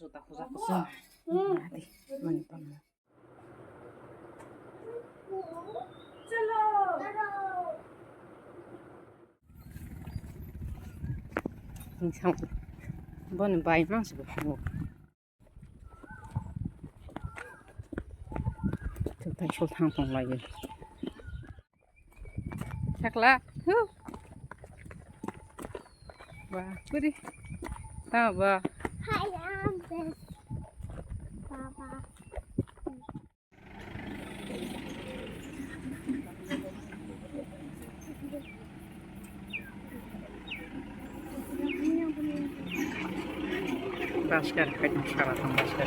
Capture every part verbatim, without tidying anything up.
Juta khujak kwchwng. Adi, mani tongma. Boni bai mang se bo. Sultan, sultan tong lai. Sakla. Hu. Ba, kuri. Ta ba. Hi, I'm this. Baba. Baskar, kaitang sara tong baskar.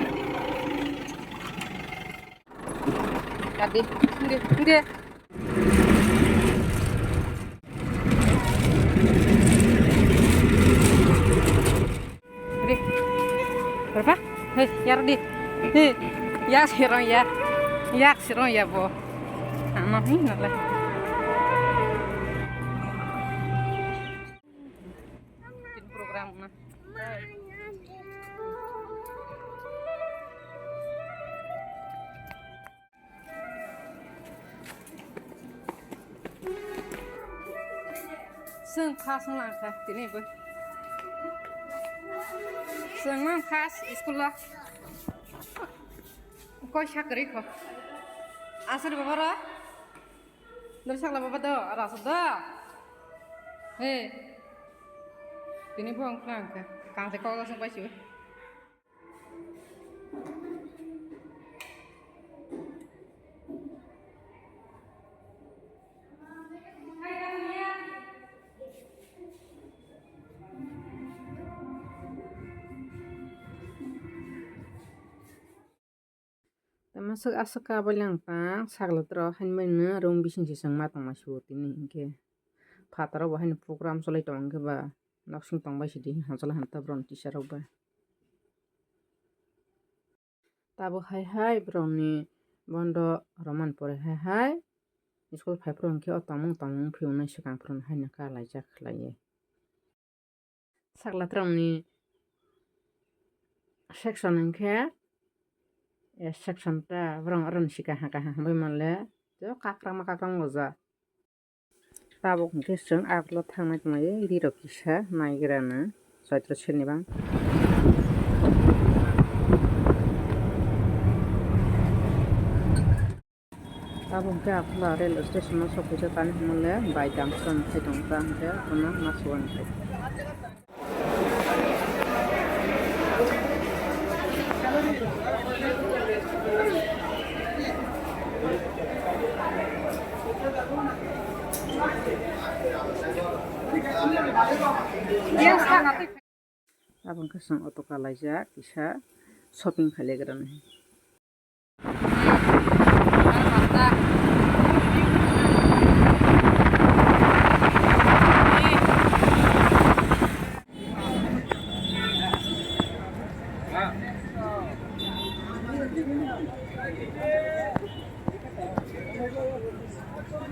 Tadi, hindi, hindi. Di. Berapa? Hei, yar di. Hei, ya sirong ya. Ya sirong ya bo. Ano hi nala. Tin program na. Chwng first wng lang kha tini bo. Chwng mang first school o. Koi sa kwrwi kho. Aswk baba ro? Nw sakla baba do, rasa do. He. Tini bo wng kha, wng kha. Kang se kok da sung pai si. Tamo swk aswk kabai lang tang, sakla tro hainmani room bising se chwng ma tongma si o tini hinkhe. Phataro bo haino program cholai tong hinkhe ba, noksing tongbai sidi, hachal hamta borok ni teacher rok bai. Tabuk hai hai borok ni bondo romani pore hai hai school phai phuru hinkhe o tongmung tongmung phiyoknai swkang phuru haino kalaijak khlaiwi. Sakla borok ni section hinkhe, eh, section ta borok oro ni si kaha kaha hambai manle, tei kakrama kakrama goja. Tabuk hinkhe chwng aglo thangnai tongmani rirok kisa naigrana chaitro selni bang. Tabuk hinkhe Akola rail station o sokphaijak tani hwnmale bai dam song khai tongo ta hinkhe bono ma suwani khai. Abo wngkha chwng auto kalaijak kisa shopping khailagrani.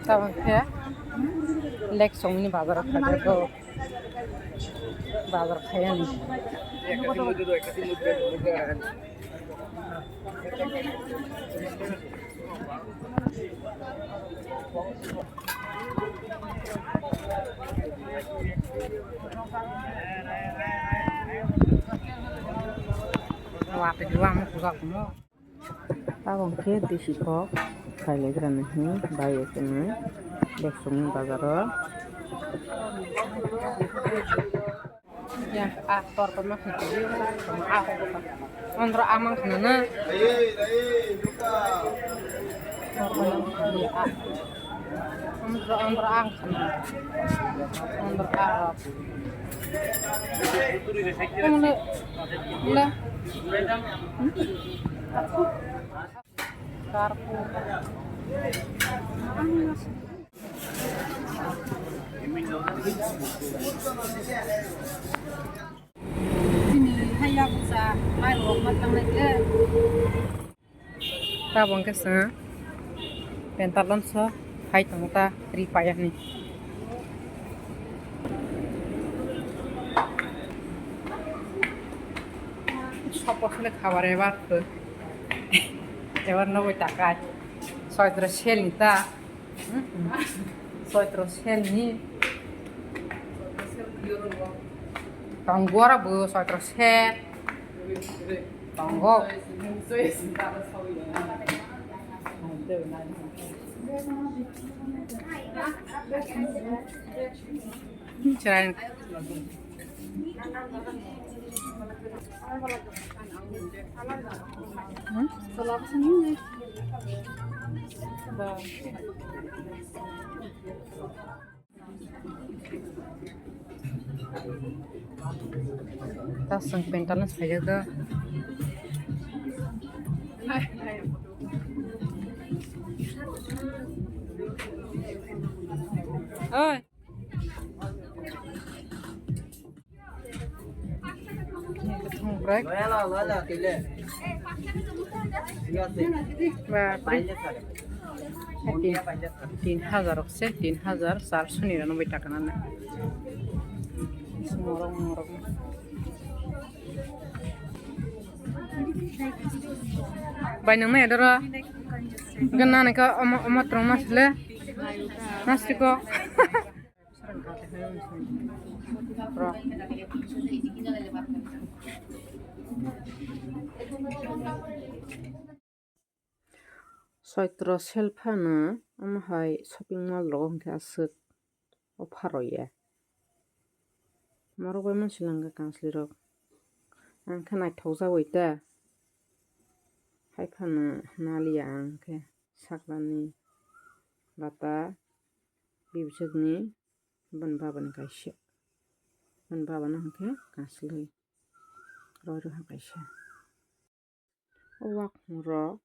Tabuk khe Lake Songni bazar o khajago. Bazar khaiya ni. Watwi duwa mo kuga kumo. Tabuk khe disi kok khailaigrani hwnwi bai o chwngno Lake Songni bazaro. Ya, ah, tor tor ma khaitwi, ah, ondro amang khna na. Tor tor ma khaitwi, ah. Ondro, ondro ang khna. Ondro ah. Ong le, le. Karpu. Chini haya busa, mai rok ma tanglai khe. Tabuk khe chwng pentalon so hai tongo ta ri payani. Sopos le khabar ebar to. Ebar no bai takai. Soitro sel ni ta. Soitro sel ni. Tong gora bo soitro sel. Tong go. Chirain. Hmm? Ta swng pental no saijak do. Oi. Bapre. Tin, tin hajar rok se, tin hajar charso niranubai taka nana. Morok, morok. Bai nang nai doro. Gana nai ka omo, omo trong mas le. Mas ko. Soitro selphano omo hai shopping mall rogo hwnkhe aswk offer rw ya. Morok bai mano swlangkha kanslwi rok. Ang khe naithok jagwi ta. Haiphano naliya ang khe saklani bata bibijwkni bini babani kaisa. Bini babano hwnkhe kanslwi rw rwha kaisa. O wakhungrok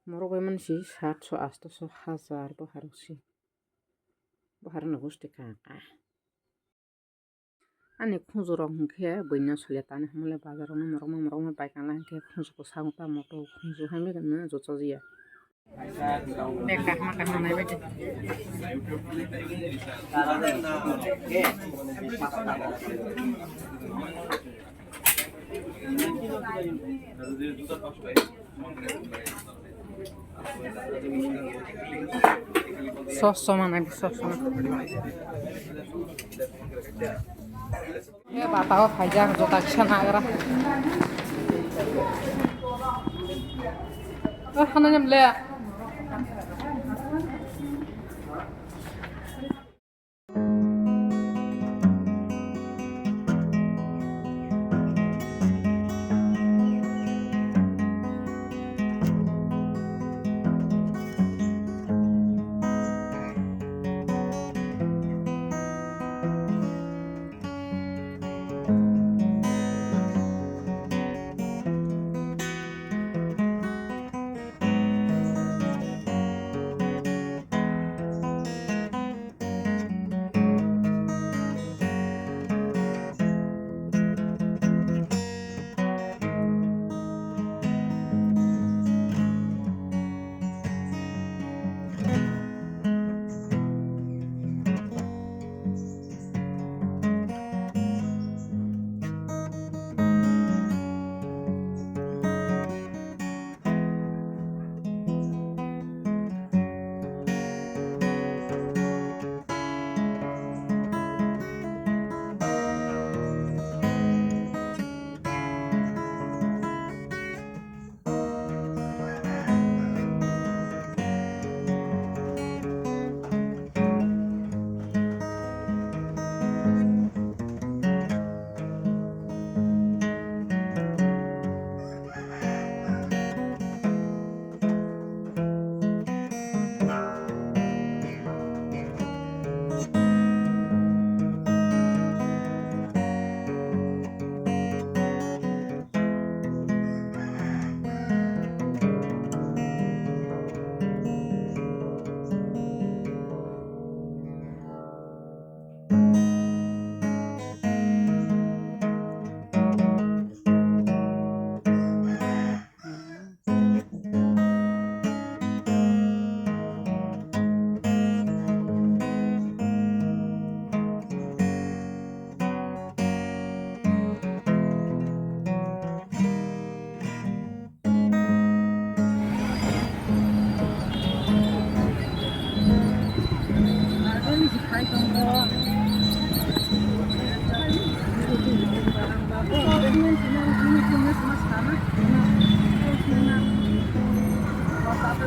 morok bai mani si satso, atso, hajar boharok si. Boharokni gosti kaka. Ani khunjurok hwnkhe buino solia tani hwnmale bazarokno morokma morokma bai kanla hwnkhe khunjuko sakno ta moto khunju hamya gwnna joto jiya. Bek kahma kahma naibaidi. Sos soma nai, sos soma. E bata o khaijak jota kisa nagra. O hana nem le.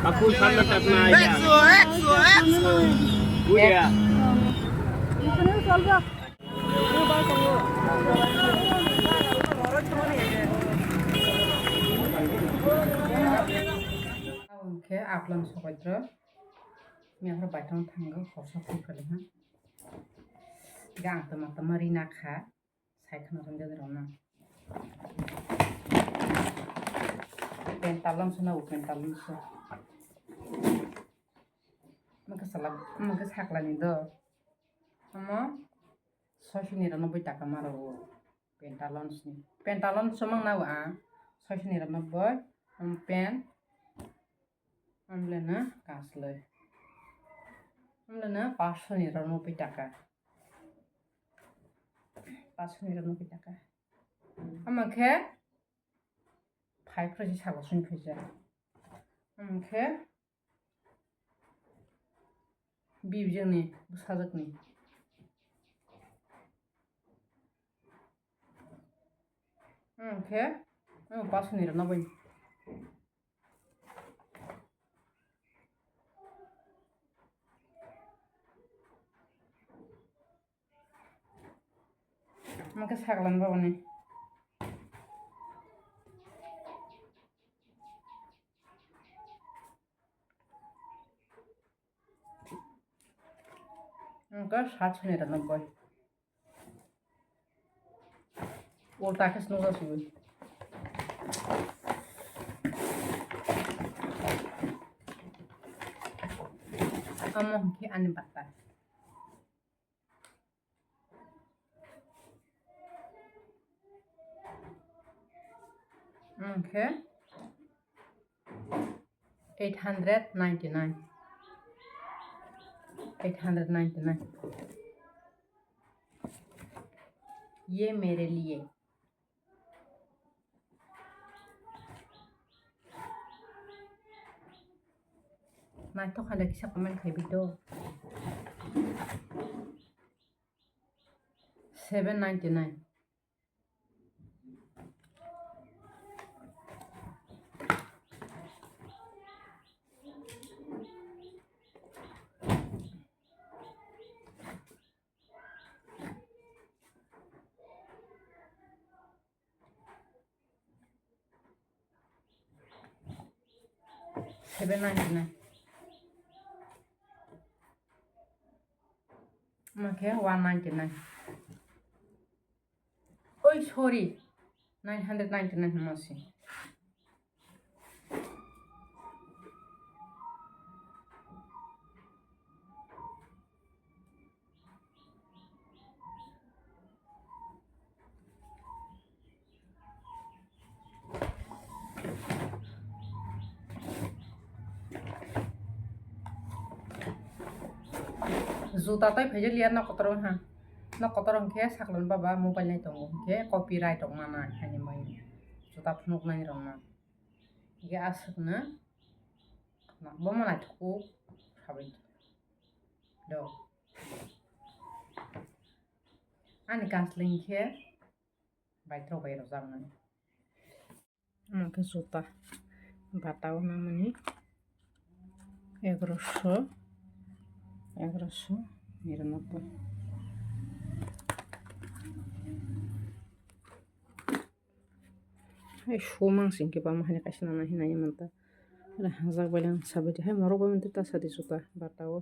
Aku sana tak naik. Ekso, ekso, ekso. Udah. Hwnkhe aplam sokoitro. Miyaphar baithang thango, khorsa phukali ha. Ga ang tama tama rina kha. Sai khna rwngya de rwna. Pantalon sona bo pantalon so. Maka sala, maka saklani do. Omo soisini rano boi taka maro bo. Pantalon sini. Pantalon somang na bo ang. Soisini rano boi. Om pen. Amlena kasloi. Amlena paanch soni rano pi taka. Paanch soni rano pi taka. Ama khe phai phai si sabo sung phaisa. Ama khe bibjani bwsajwkni. Ama khe ama paanch soni rano bai. Maka saklan babani. Maka sat soni rano bai. Ulta khe se nukjak sibui. Omo hwnkhe ani bata. Hwnkhe eight hundred ninety-nine. Eight hundred ninety-nine. Ye mere liye. Naithok hai kisa comment khai bi do. Seven ninety-nine. Seven ninety-nine. Omo khe one ninety-nine. Oi, sorry. Nine hundred ninety-nine hwnma se. Juta tai phaijak liya nok kotor ha. Nok kotor hwnkhe saklan baba mobile nai tongo hwnkhe copyright rok mana haini mai. Juta phunuk nai rok ma. Hwnkhe aswkno bomo naithok sabai do. Ani kasling khe baithok bai rwjakmani. Omo khe juta bata o namani egaroso, egaroso niranobboi. Hai sumang sing khe bama hai kaisa nana hinai manta. Ora hangjak bai lang sabai di hai morok bai mantwi ta sadi juta bata o.